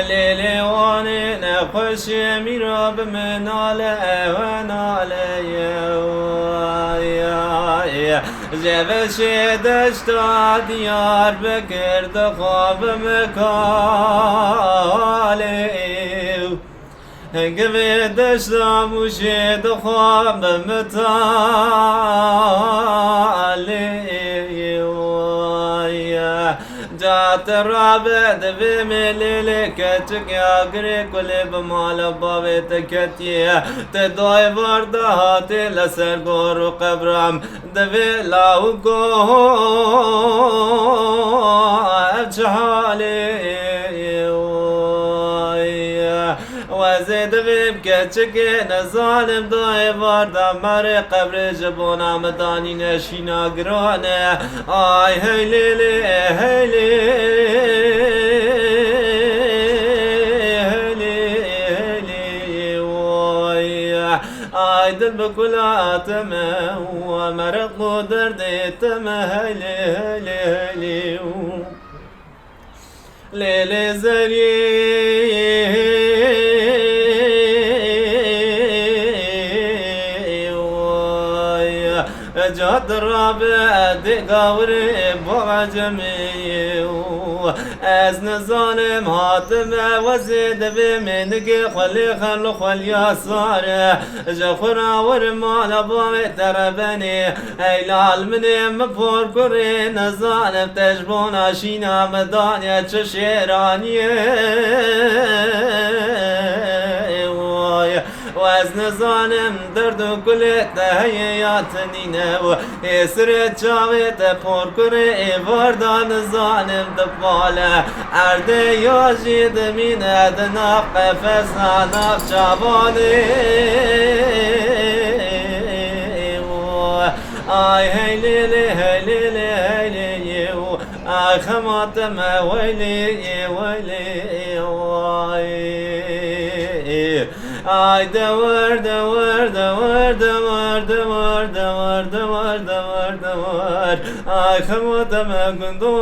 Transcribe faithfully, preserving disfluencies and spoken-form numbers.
Lê lê wanê nexweşê mîra bi min nale ewe nale ye. Jeveşê deşta Diyarbekir dixwe bi min kalê. Givê deşta Mûşê dixwe bi min talê. Ca te rabe divê mêlêlê keçikê agirê kulê bi mala bavê te ketiye. Te dayê var de hatê li ser gor û qebram divê law û go ev çi halê. Wezê divê bi keçikê nezalim dayê var de merê qebrê ji bona min danîne şîna giran e. Ay hey lê lê, hey lê, hey lê, hey lê, oy. Ay dil bi kula te me, we mereq û derdê te me, hey lê, hey lê, hey lê. Lê lê zerî, oy. Ca dirabe dê gawirê bo ecemê. Ez nizanim hatime wezê divê mênigê xwelê xel xweliya sare. Ji xwe ra wir mala bavê te rebenê. Ey lal minê min por kurê nizanim te ji bona şîna min daniye çi şêraniyê. Oy. Û ez nizanim derd û kulê te heye ya te nîne û êsirê çavê te por kurê êvar da nizanim dipale erdê ya jî dimîne di nav qefesa nav çavanê. Ay hey lê lê, hey lê lê, hey lê lê. Ay xema te me weylê, weylê, ay. Ay dewir, dewir, dewir, dewir. Ay xema te me gundo.